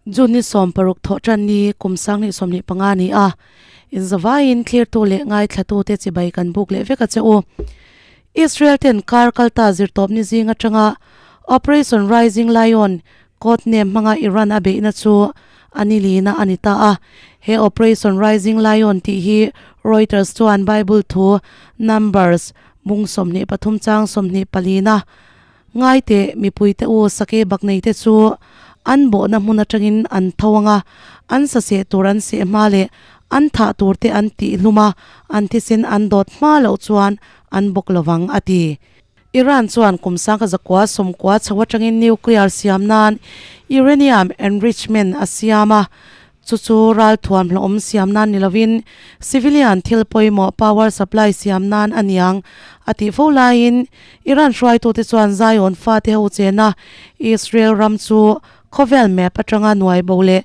June ni 16 thawh ni kum 2025 ni a inzawaiin thlirtu leh ngaithlatute chibai kan buk leh vek a che u. Israel ten kar kalta zirtawp ni zing atanga Operation Rising Lion code name hmanga Iran a beihna chu ani lina ani ta a. He Operation Rising Lion tih hi Reuters chuan Bible thu Numbers bung 23 chang 24 na ngai te mipui te u sake bak nei te chu an bo na hmun atangin an thawanga an sa se tur an se hma le an tha tur te an ti hluma an thisen an dot hma lo chuan an bok lowang ati. Iran chuan kumsang ka zakwa somkwa chawa tangin nuclear siam nan uranium enrichment a siama chu chu ral thuam hlawm siam nan nilovin civilian thil pawimawh power supply siam nan aniang ati fo laiin Iran hruai tu te chuan Zion fa te ho chena Israel ram chu khovel map atanga nuai bo le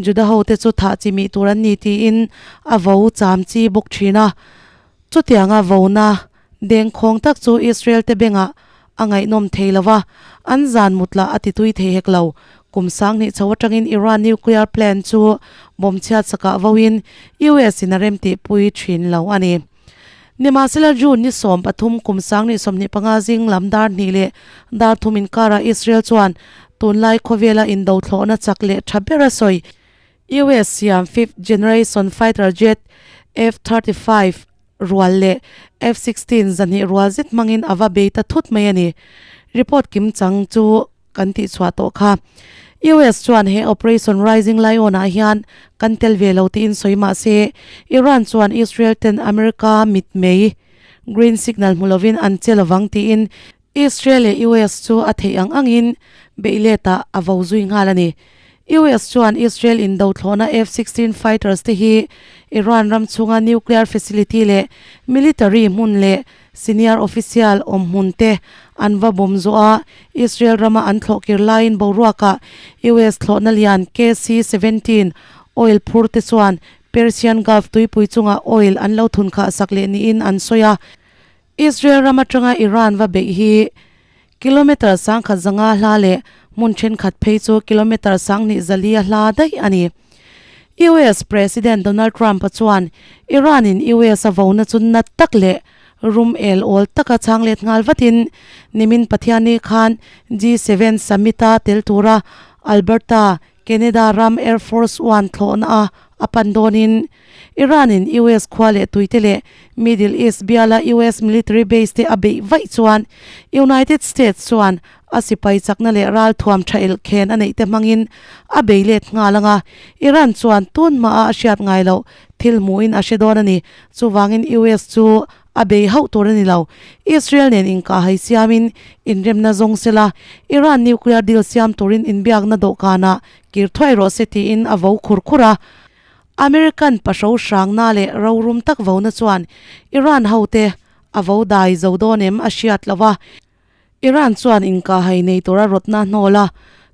Juda ho te chu tha chi mi tur an ni ti in a vo cham chi bawk thina chu tianga vo na deng khawng tak chu Israel te benga angai nom theilowa an zan mutla ati tui thei hek lo kumsang ni chawa tangin Iran nuclear plan chu bom chhiat saka voin US in a rem ti pui thin lo ani. Nimasela June ni som pathum kumsang ni somni panga zing lamdar ni le dar thumin kara Israel chuan tunlai khawvela indo thlawhna chak leh tha bera sawi US siam fifth generation fighter jet F-35 rual le F-16 zani rual zet mangin awa beita thut mai ani. Report kim chang chu kan ti chhuah tawh kha. US chuan he Operation Rising Lion ah hian kan tel ve lo tiin sawi mah se Iran chuan Israel ten America mit mei green signal hmulovin an che lovang tiin Israel leh US chu a theih ang angin beihlet ah a vo zui nghal ani. US chuan Israel in do thlawhna F-16 fighters te hi Iran ram chunga nuclear facility leh military hmun leh senior official awm hmun te an va bawm zo a. Israel rama an thlawh kir laiin boruaka US thlawhna lian KC-17 oil phur te chuan Persian Gulf tuipui chunga oil an lo thun kha sak leh niin an sawi a. Israel rama tanga Iran va beih hi kilometer sang khat zanga hla leh hmun thenkhat phei chu kilometer sang ni zalia hla daih ani. US President Donald Trump chuan Iran in US a vona chu na tak leh rum el ol taka changlet ngal vatin nimin Pathiani khan G7 summit a tel tura Alberta Canada ram Air Force One thlawhna a apan dawnin Iran in US khua leh tuite leh Middle East biala US military base te a beih vaih chuan United States chuan a sipai chakna leh ral thuam tha el khen a neih te hmangin a beilet nghal anga Iran chuan tun hma a hriat ngai lo thil hmuin a hre dawn ani chuwangin US chu a bei hauh tur ani lo. Israel nen inka hai siamin inremna zawng sela Iran nuclear deal siam turin inbiakna dawhkana kir thuai rawh se tiin a vo khur khur a. American pahro hrang na leh rorum tak vona chuan Iran ho te a vo dai zo dawn em a hriat lowa. Iran chuan inka hai nei tura rotna hnawla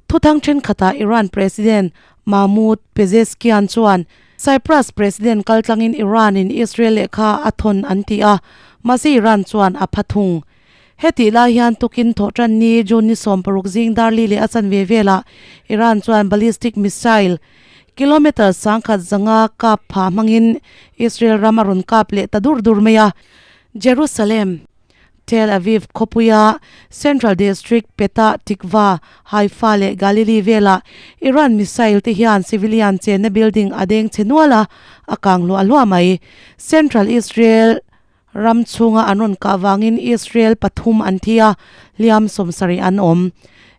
thuthang then khata Iran President Mahmoud Pezeshkian chuan Cyprus President kaltlangin Iran in Israel lehkha a thon an ti a masi Iran chuan a phathung. Heti lai hian tukin thaw tan ni June ni 16 zing darli leh a chan ve vela Iran chuan ballistic missile kilometer sangkhat zanga kap pha hmangin Israel ram a run kap leh ta dur dur mai a. Jerusalem Tel Aviv Khopuia Central District Petah Tikva Haifa leh Galilee vela Iran missile te hian civilian chenna building adeng chenuala akang hluah hluah mai. Central Israel ram chunga an rawn kah wangin Israel pathum an thia hliam sawmsarih an awm.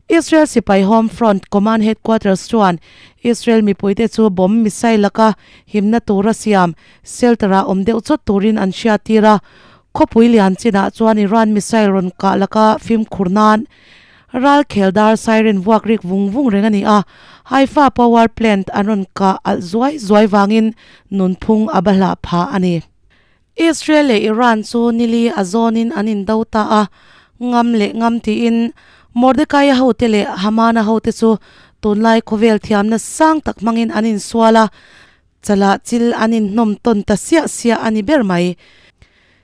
Israel sipai Home Front Command Headquarters chuan Israel mipuite chu bomb missile laka himna tura siam shelter-ah awm deuh chawt turin an hriat tir a. Khawpui lian chinah chuan Iran missile rawn kah laka fim khur nan ral kheldar siren vuak rik vung vung reng ani a. Haifa power plant an rawn kah alh zuai zuai wangin nunphung a bahlah pha ani. Israel leh Iran chu nili a zawnin an indo ta a ngam leh ngam tiin Mordecai ho te leh Hamana ho te chu tunlai khawvel thiamna sang tak hmangin an insual a chala chil an inhnawm tawn ta siah siah ani ber mai.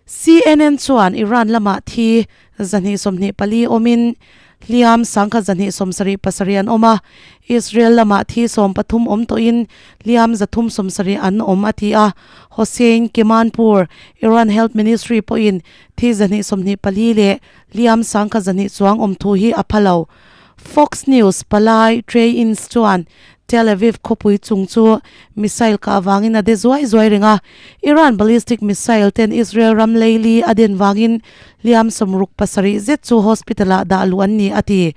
CNN chuan Iran lama thi zahnih 24 awmin. hliam 1277 an awm a, Israel lamah thi 13 awm tawhin hliam 370 an awm a ti a. Hossein Kermanpour, Iran Health Ministry pawhin thi 224 leh hliam 1200 chuang awm thu hi a pha lo. Fox News palai Trey Ince chuan Tel Aviv khawpui chung chu missile kah vangin a de zuai zuai reng a, Iran ballistic missile ten Israel ram leili a den vangin hliam 67 zet chu hospital-ah dah luh an ni a ti.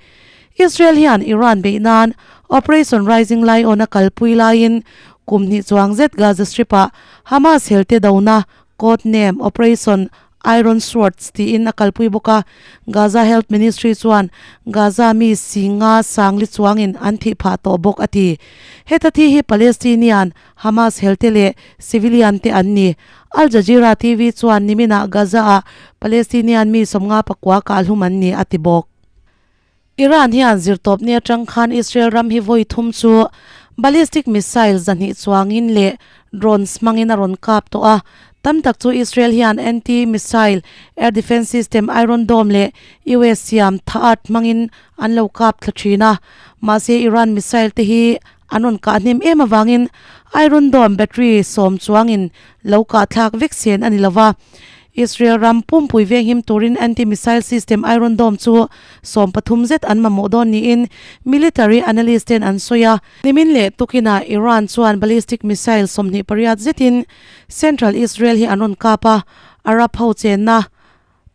Israel hian Iran beih nan Operation Rising Lion a kalpui laiin kum hnih chuang zet Gaza Strip-ah Hamas helte dona code name Operation Iron Swords tiin a kalpui bawk a, Gaza Health Ministry chuan Gaza mi singa sangli chuangin an thih phah tawh bawk a ti. Heta thi hi Palestinian, Hamas helte leh civilian te an ni. Al Jazeera TV chuan niminah Gaza-ah Palestinian mi 59 kahhlum an ni a ti bawk. Iran hian zirtawpni atang khan Israel ram hi vawi thum chu ballistic missile 200 chuangin leh drones hmangin a rawn kap tawh a. Tam tak chu Israel hian anti-missile air defence system Iron Dome leh US siam Thaat hmangin an lo kap thla thin a. Mahse Iran missile te hi an rawn kah hnem em avangin Iron Dome battery 10 chuangin lo kah thlak vek sen a ni lova. Israel ram pumpui venghim turin anti-missile system Iron Dome chu 13 zet an mamawh dawn niin military analyst ten an sawi a. Nimin leh tukinah Iran chuan ballistic missile 28 zetin central Israel hi an rawn kap a, Arab ho chenna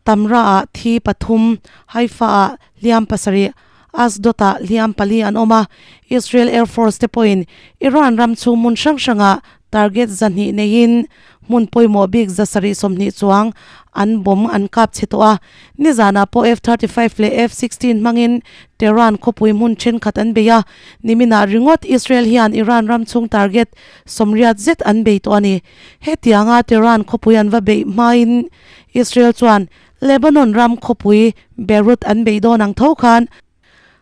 Tamra-ah thi pathum, Haifa-ah hliam pasarih, Ashdod-ah hliam pali an awm a. Israel Air Force te pawhin Iran ram chhung hmun hrang hrangah target 200 neiin hmun pawimawh bik 720 chuang an bomb an kap chhe tawh a. Nizanah pawh F-35 leh F-16 hmangin Tehran khawpui hmun thenkhat an bei a. Niminah ringawt Israel hian Iran ram chhung target 80 zet an bei tawh a ni. Hetianga Tehran khawpui an va beih hmain Israel chuan Lebanon ram khawpui Beirut an beih dawn ang tho khan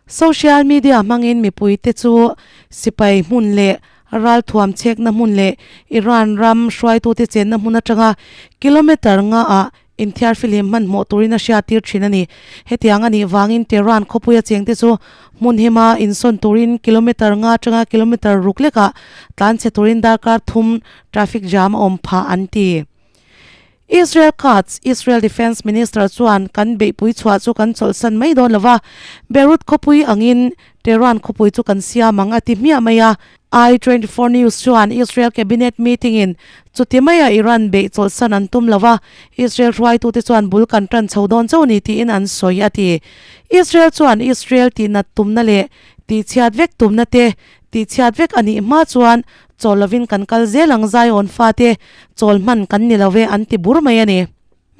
social media hmangin mipuite chu sipai hmun leh ralthuam chhekna hmun leh Iran ram hruaitute chenna hmun atanga kilometre nga ah inthiar filim hmanhmawh turin a hriattir thin a ni. Hetiang a nih vangin Tehran khawpuia chengte chu hmun hima insawn turin kilometre nga atanga kilometre ruk lekah tlanchhe turin darkar thum traffic jam a awm phah an ti. Israel Katz, Israel Defence Minister chuan kan beihpui chhuah chu kan chawlhsan mai dawn lova, Beirut khawpui angin Tehran khawpui chu kan siam ang a ti hmiah mai a. I24 News chuan Israel Cabinet meeting in chuti maia Iran beih chawlhsan an tum lova, Israel hruaitute chuan bul kan tan chho dawn chauh ni tiin an sawi a ti. Israel chuan Israel tihnat tumna leh tihchhiat vek tumna te tihchhiat vek a nih hma chuan Chawl lovin kan kal zel ang Zion fate, chawl hman kan ni lo ve an ti bur mai a ni.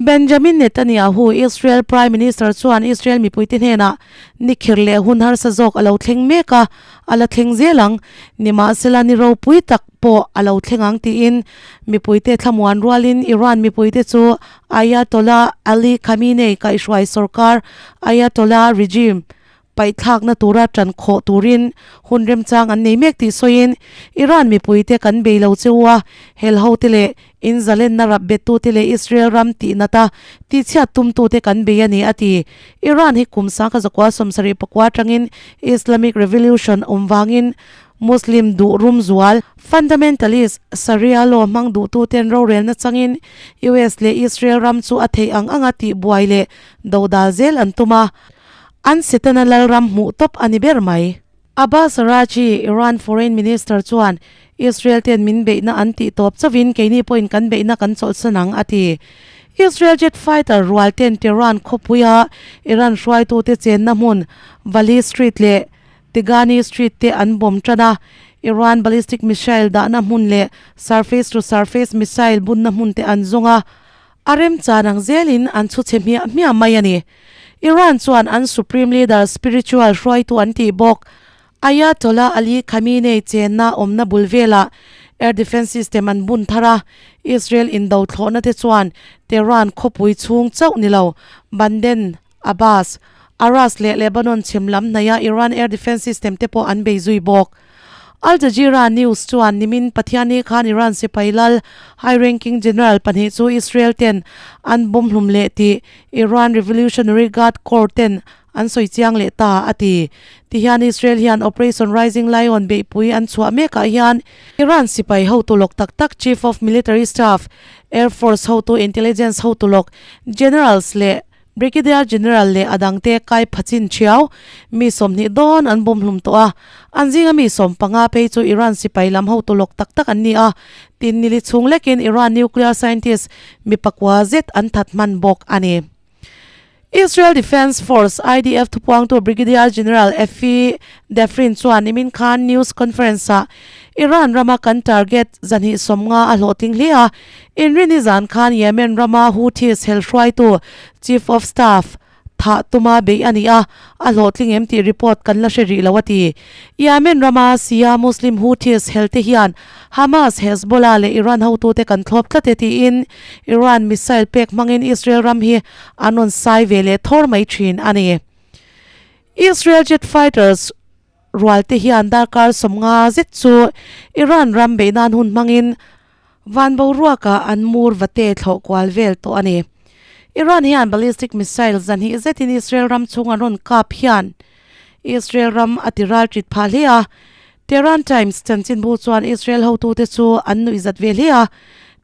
Benjamin Netanyahu, Israel Prime Minister chuan Israel mipuite hnenah ni khir leh hun harsa zawk a lo thleng mek a, a la thleng zel ang. Nimahsela ni ropui tak pawh a lo thleng ang tiin mipuite thlamuan rualin Iran mipuite chu Ayatollah Ali Khamenei kaihhruai sorkar Ayatollah regime Paihthlakna tura ṭan khawh turin hun remchang an nei mek tih sawiin, Iran mipuite kan bei lo che u a, helhote leh inzalenna rap bettute leh Israel ram tihnata tihchhiat tumtute kan bei a ni, a ti. Iran hi kum 1974 atangin Islamic Revolution awm vangin Muslim duh rum zual, fundamentalist, Sharia law hmang duhtuten rorelna changin US leh Israel ram chu a theih ang anga tihbuai leh dodal zel an tum a. An Setana lalram hmuh tawp a ni ber mai. Abbas Araghchi, Iran Foreign Minister chuan Israel ten min beihna an tih tawp chauhin keini pawhin kan beihna kan chawlhsan ang a ti. Israel jet fighter rual ten Tehran khawpuia Iran hruaitute chenna hmun Vali Street leh Tigani Street te an bomb tan a, Iran ballistic missile dahna hmun leh surface-to-surface missile bunna hmun te an zawng a. A remchan ang zelin an chhu chhe hmiah hmiah mai a ni. Iran chuan an Supreme Leader spiritual hruaitu an tih bawk. Ayatollah Ali Khamenei chenna awmna bul velah air defence system an bun thar a, Israel indo thlawhna te chuan Tehran khawpui chhung chauh ni lo, Banden, Abbas, Aras leh Lebanon chhim lam hnaia Iran air defence system te pawh an bei zui bawk. Al Jazeera News chuan nimin Pathianni khan Iran sipai lal high ranking general pahnih chu Israel ten an bawm hlum leh tih Iran Revolutionary Guard Corps ten an sawi chiang leh ta, a ti. Tihian Israel hian Operation Rising Lion beihpui an chhuah mekah hian Iran sipai hotu lawk tak tak Chief of Military Staff, Air Force hotu Intelligence hotu lawk Generals leh Brigadier General leh a dangte kai phachin thiau mi 20 dawn an bawm hlum tawh a, an zinga mi 15 phei chu Iran sipai lam hotu lawk tak tak an ni a, tin nili chhung lekin Iran nuclear scientist mi pakua zet an that hman bawk a ni. Israel Defense Force, IDF, thupuangtu Brigadier General Effie Defrin chuan nimin khan news conference-ah Iran rama kan target 250 a hlawhtling hle a, Inrini zan khan Yemen rama Houthis hel hruaitu Chief of Staff thah tuma beih a ni a, a hlawhtling em tih report kan la hre rih lo a ti. Yemen rama Shia Muslim Houthis hel te hian Hamas, Hezbollah leh Iran hotute kan thlawp tlat e tiin Iran missile pek hmangin Israel ram hi an rawn sai ve leh thawr mai thin a ni. Israel jet fighters rual te hian darkar 50 zet chu Iran ram beih nan hun hmangin van boruakah an mur vate thlawh kual vel tawh a ni. Iran hian ballistic missile 200 zetin Israel ram chhung an rawn kap hian Israel ram a ti ral tit phah hle a. Tehran Times chanchinbu chuan Israel hotute chu an nuih zat ve hle a,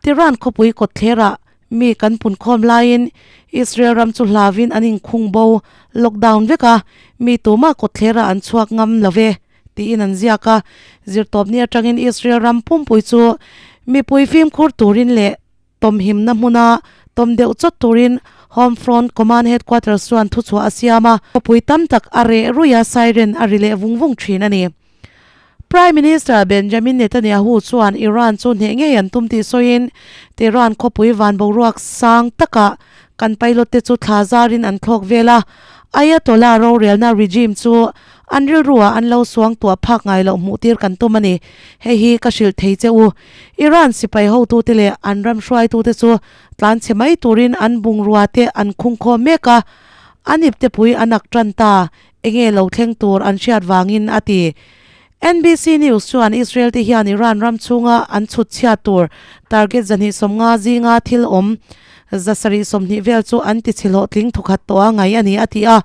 Tehran khawpui kawtthlerah mi kan punkhawm laiin Israel ram chu hlauin an inkhung bo, lockdown, vek a, mi tumah kawtthlerah an chhuak ngam lo ve, tiin an ziak a. Zirtawpni atangin Israel ram pumpui chu mipui fimkhur turin leh tawmhimna hmuna tawm deuh chawt turin Home Front Command Headquarters chuan thuchhuah a siam a, khawpui tam tak a reh ruih a, siren a ri leh vung vung thin a ni. Prime Minister Benjamin Netanyahu chuan Iran chu hneh ngei an tum tih sawiin, Tehran khawpui van boruak sang takah kan pilot te chu thla zarin an thlawk vel a, Ayatollah rorelna regime chu an rilruah an lo suang tuah phak ngai loh hmuh tir kan tum a ni. Hei hi ka hrilh thei che u. Iran sipai hotute leh an ram hruaitute chu tlanchhe mai turin an bungrua te an khungkhawm mek a, an iptepui an ak tan ta. Enge lo thleng tur an hriat vangin a ti. NBC News chuan Israel te hian Iran ram chhunga an chhut chhiat tur target 250 zinga thil awm 720 vel chu an ti chhe hlawhtling thawkhat tawh a ngai a ni a ti a.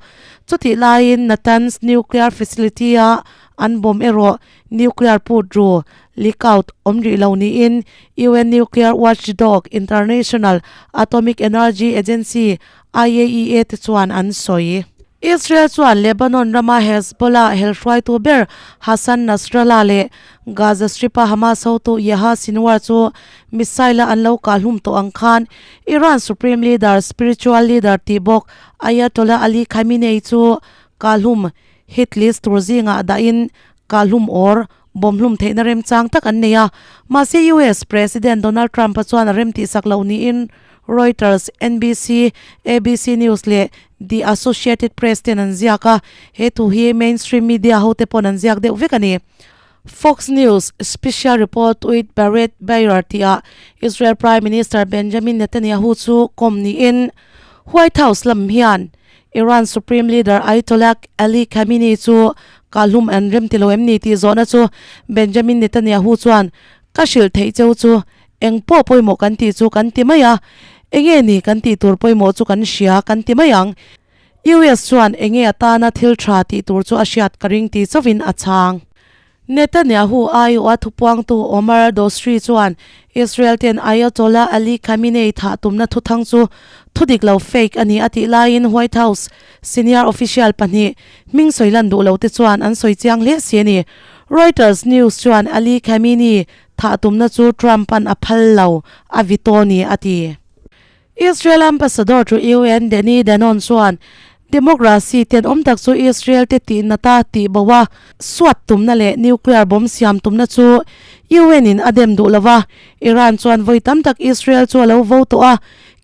Chutih laiin Natanz nuclear facility-a an bomb erawh nuclear put ru, leak out, awm rih lo niin UN nuclear watchdog International Atomic Energy Agency, IAEA, te chuan an sawi. Israel chuan Lebanon rama Hezbollah hel hruaitu ber Hassan Nasrallah leh Gaza Strip-a Hamas hotu Yahya Sinwar chu missile-a an lo kah hlum tawh ang khan Iran Supreme Leader, spiritual leader tih bawk Ayatollah Ali Khamenei chu kah hlum hit list tur zingah dahin kah hlum or bawm hlum theihna remchang tak an nei a. Mahse US President Donald Trump-a chuan a rem tihsak loh niin Reuters, NBC, ABC News leh The Associated Press ten an ziak a, he thu hi mainstream media hote pawn an ziak deuh vek a ni. Fox News Special Report with Barrett Bayer tihah Israel Prime Minister Benjamin Netanyahu chu kawm niin White House lam hian Iran Supreme Leader Ayatollah Ali Khamenei chu kahlum an rem ti lo em ni tih zawhna chu Benjamin Netanyahu chuan ka hrilh theih cheu chu Eng pawh pawimawh kan tih chu kan ti mai a, enge ni kan tih tur pawimawh chu kan hria kan ti mai ang. US chuan enge atana thil tha tih tur chu a hriat ka ring ti chauhin a chhang. Netanyahu aiawha thupuangtu Omar Dostri chuan Israel ten Ayatollah Ali Khamenei thah tumna thuthang chu thudik lo fake a ni a tih laiin White House senior official pahnih hming sawi lan duh lo te chuan an sawi chiang hle si a ni. Reuters news chuan Ali Khamenei Thah tumna chu Trump-a'n a phal lo, a veto ni, a ti. Israel ambassador to UN Danny Danon chuan democracy tenawm tak chu Israel te tihnata tih bo a, suat tumna leh nuclear bomb siam tumna chu UN in a dem duh lo va, Iran chuan vawi tam tak Israel chu a lo vo tawh a,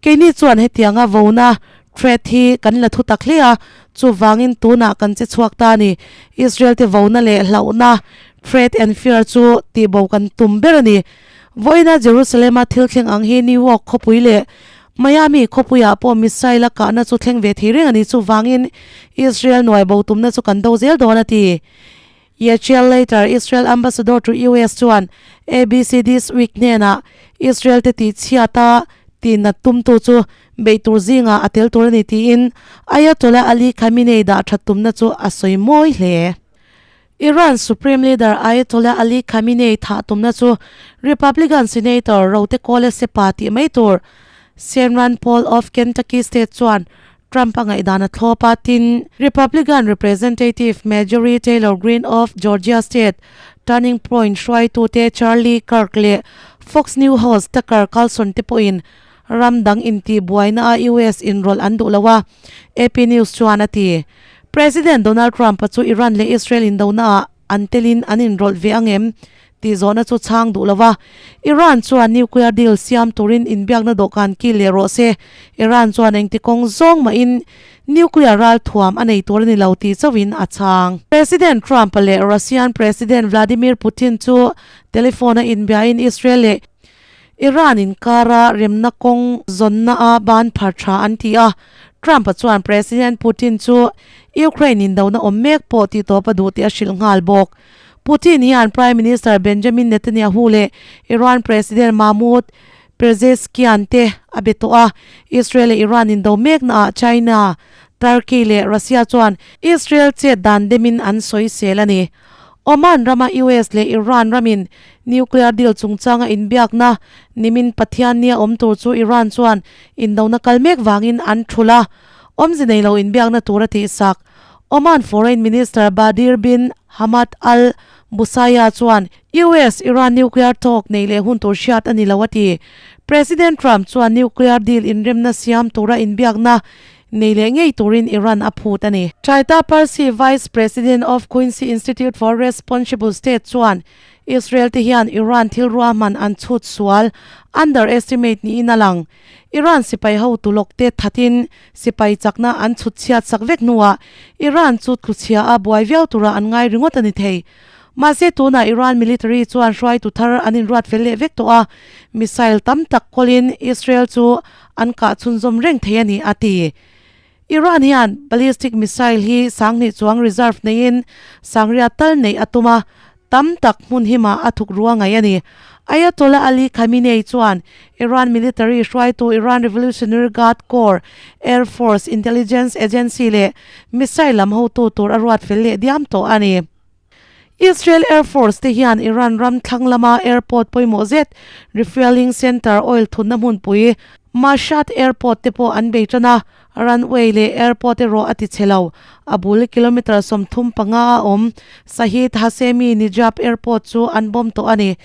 keini chuan hetianga vona threat hi kan la thu tak hle a, chuvangin tunah kan che chhuak ta a ni. Israel te vona leh hlauhna Threat and fear chu tihbo kan tum ber a ni. Vawiina Jerusalem-a thil thleng ang hi New York khawpui leh Miami khawpuiah pawh missile a kahna chu thleng ve thei reng a ni. Chuvangin Israel nuai bo tumna chu kan do zel dawn a ti. Yechiel Leiter, Israel Ambassador to US chuan ABC This Week hnenah Israel te tihchhiat a. Tihnat tumtu chu beih tur zingah a tel tur a ni tiin Ayatollah Ali Khamenei dah that tumna chu a sawi mawi hle. Iran Supreme Leader Ayatollah Ali Khamenei thah tumna chu Republican Senator Rote Kawle Sepa tih mai tur Sen Rand Paul of Kentucky State chuan Trump a ngaihdan a thlawp a, tin, Republican Representative Marjorie Taylor Greene of Georgia State Turning Point hruaitute Charlie Kirk leh Fox News host Tucker Carlson te pawhin ram dang intihbuaina a US inrawlh an duh lo a, AP News chuan a ti. President Donald Trump-a chu Iran leh Israel indonaah an telin an inrawlh ve ang em tih zawhna chu chhang duh lo a, Iran chuan nuclear deal siam turin inbiakna dawhkan kil leh rawh se, Iran chuan engti kawng zawng mahin nuclear ral thuam a nei tur a ni lo tih chauhin a chhang. President Trump-a leh Russian President Vladimir Putin chu telephone-a inbiain Israel leh Iran inkara remna kawng zawnna a ban phar tha an ti a, Trump-a chuan President Putin chu Ukraine indona awm mek pawh tih tawp a duh tih a hrilh nghal bawk. Putin hian Prime Minister Benjamin Netanyahu leh Iran President Mahmoud Pezeshkian te a be tawh a, Israel leh Iran indo meknaah China, Turkey leh Russia chuan Israel chet dan demin an sawisel a ni. Oman rama US leh Iran ramin nuclear deal chungchanga inbiakna nimin Pathiannia awm tur chu Iran chuan indona kal mek vangin an thulh a, awmze nei lo inbiakna tur a tihsak. Oman Foreign Minister Badr bin Hamad Al Busaia chuan US-Iran nuclear talk nei leh hun tur hriat a ni lo a ti. President Trump chuan nuclear deal inremna siam tura inbiakna nei leh ngei turin Iran a phut a ni. Trita Parsi, Vice President of Quincy Institute for Responsible State chuan Israel te hian Iran thil ruahman an chhut sual, underestimate, niin a lang. Iran sipai hotu lawk te thatin sipai chakna an chhut chhiat sak vek hnuah Iran chu tluchhia a buai viau tura an ngai ringawt a ni thei. Mahse tunah Iran military chuan hruaitu thar an inruat fel leh vek tawh a, missile tam tak kawlin Israel chu an kah chhunzawm reng thei a ni, a ti. Iran hian ballistic missile hi sanghnih chuang reserve neiin sangria tal neih a tum a, tam tak hmun himah a thuk rua ngaih a ni. Ayatollah Ali Khamenei chuan Iran military hruaitu Iran Revolutionary Guard Corps, Air Force, Intelligence Agency leh missile lam hotu tur a ruat fel leh diam tawh a ni. Israel Air Force te hian Iran ram thlang lama airport pawimawh zet, refuelling centre, oil thunna hmunpui, Mashhad Airport te pawh an bei tan a, runway leh airport erawh a ti chhe lo. A bul kilometre 35 a awm Shahid Hashemi Nijab Airport chu an bomb tawh a ni.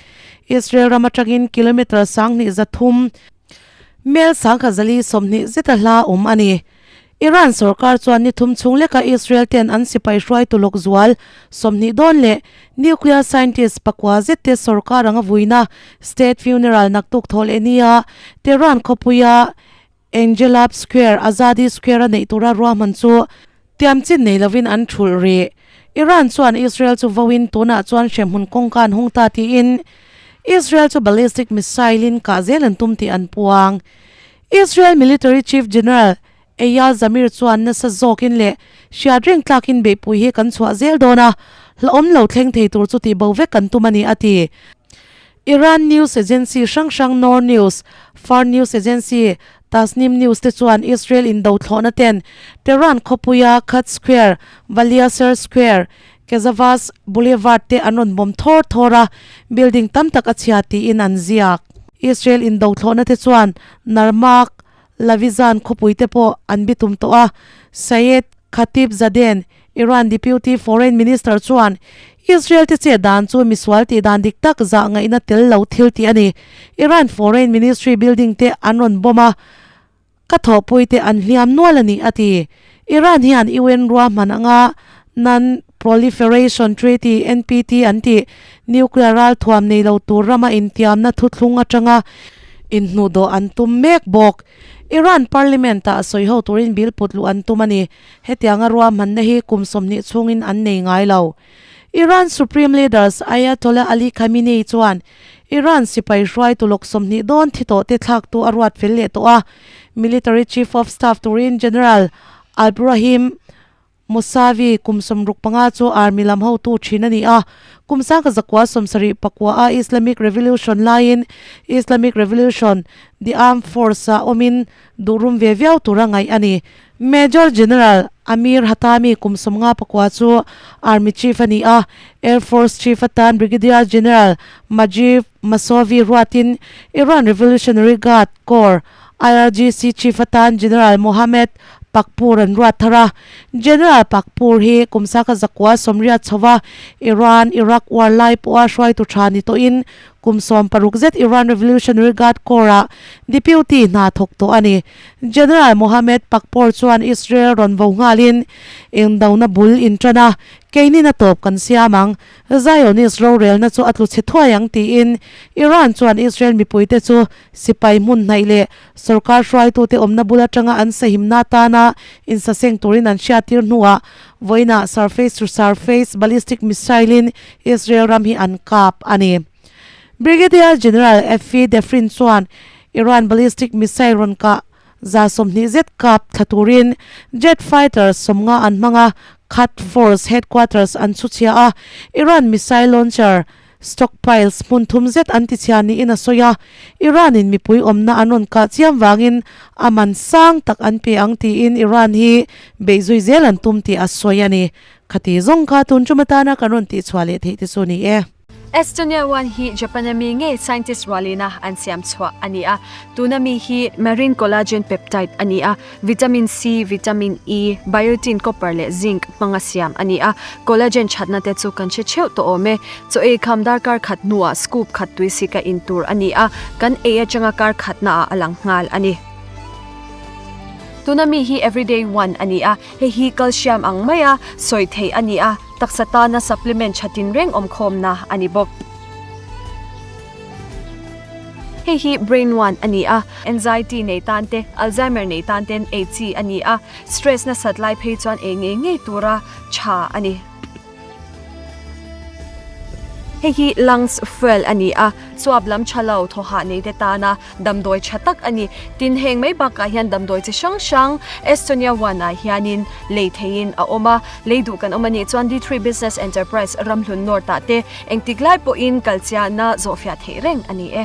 Israel ram atangin kilometre 2300, mel 1420 zeta hla awm a ni. Iran sorkar chuan ni thum chhung leka Israel ten an sipai hruaitu lawk zual 20 dawn leh nuclear scientist pakua zet te sorkar anga vuina state funeral naktuk thaw leh nia Tehran khawpuia Enghelab Square, Azadi Square a neih tura ruahman chu tiamchin nei lovin an thulh rih. Iran chuan Israel chu voin tunah chuan hremhmun kawngka an hung ta tiin Israel chu ballistic missile in kah zel an tum tih an puang. Israel military chief General Eyal Zamir chuan nasa zawkin leh hriat reng tlakin beihpui hi kan chhuah zel dawn a, hlauhawm lo thleng thei tur chu tih bo vek kan tum a ni, a ti. Iran news agency hrang hrang Noor News, Fars News Agency, Tasnim News te chuan Israel indo thlawhna ten Tehran khawpuia Quds Square, Valiasr Square, Keshavarz Boulevard te an rawn bawm thawr thawr a, building tam tak a chhia tiin an ziak. Israel indo thlawhna te chuan Narmak, Lavizan khawpui te pawh an bitum tawh a, Sayed Khatibzadeh, Iran Deputy Foreign Minister chuan Israel te chet dan chu misual tih dan dik tak zah ngaihna tel lo thil tih a ni. Iran Foreign Ministry building te an rawn bomb a, ka thawhpui te an hliam nual a ni, a ti. Iran hian UN ruahman anga Non-Proliferation Treaty, NPT, an tih, nuclear ralthuam nei lo tur rama intiamna thuthlung atanga inhnuhdawh an tum mek bawk. Iran Parliament-ah sawi ho turin bill put luh an tum a ni. Hetianga ruahmanna hi kum 20 chhungin an nei ngai lo. Iran Supreme Leaders Ayatollah Ali Khamenei chuan Iran sipai hruaitu lawk 20 dawn thi tawhte thlaktu a ruat fel leh tawh a, Military Chief of Staff turin General Albrahim. Mousavi, kum 65 chu army lam hotu thin a ni a. Kum 1974 a Islamic Revolution laiin Islamic Revolution, the Armed Force ah awmin duhrum ve viau tura ngaih a ni. Major General Amir Hatami kum 59 chu Army Chief a ni a, Air Force Chief atan Brigadier General Majid Mousavi ruatin Iran Revolutionary Guard Corps, IRGC, Chief atan General Mohammad Pakpour an ruat thar a. General Pakpour hi kum 1980 chhova Iran-Iraq war lai pawha hruaitu tha ni tawhin Kum 60 zet Iran Revolutionary Guard Corps-ah deputy hna thawk tawh a ni. General Mohammed Pakpour chuan Israel rawn vo nghalin engdona bul in tan a, keinin a tawp kan siam ang, Zionist rorelna chu a tlu chhe thuai ang tiin Iran chuan Israel mipuite chu sipai hmun hnaih leh sorkar hruaitute awmna bul atanga an sahimna atana insaseng turin an hriattir hnuah vawiinah surface to surface ballistic missile-in Israel ram hi an kap a ni. Brigadier General Effie Defrin chuan Iran ballistic missile rawn kah 120 zet kap thla turin jet fighters 50 an hmang a, Khat Force headquarters an chhu chhia a, Iran missile launcher stockpiles hmun thum zet an ti chhia niin a sawi a, Iran in mipui awmna an rawn kah chiam vangin a man sang tak an pe ang tiin Iran hi beihzui zel an tum tih a sawi a ni. Khati zawng kha tun tum atana kan rawn tihchhuah leh theih te chu ni e. Estonia one hi Japan a mi ngei scientist rualina an siam chhuah a ni a, tuna mi hi marine collagen peptide a ni a, vitamin C, vitamin E, biotin, copper leh zinc hmanga siam a ni a, collagen thatna te chu kan hre theuh tawh awm e. Chaw ei kham darkar khat hnuah scoop khat tui sika in tur a ni a, kan ei atanga kar khatnaah a lang nghal a ni. Tuna mi hi everyday one a ni a, Hei hi calcium ang maia sawi theih a ni a, taksa tana supplement tha tinreng awmkhawmna a ni bawk. Hei hi brain one a ni a, anxiety nei tan te, Alzheimer nei tan ten ei chi a ni a, stress nasat lai phei chuan ei ngei ngei tura tha a ni. Hei hi lungs fuel a ni a, chuap lam tha lo thawhah nei te tana damdawi tha tak a ni. Tin, heng mai bakah hian damdawi chi hrang hrang Estonia One ah hianin lei theihin a awm a, lei duh kan awm a nih chuan D3 Business Enterprise Ramhlun North ah te engtik lai pawhin kalchiahna zawhfiah theih reng a ni e.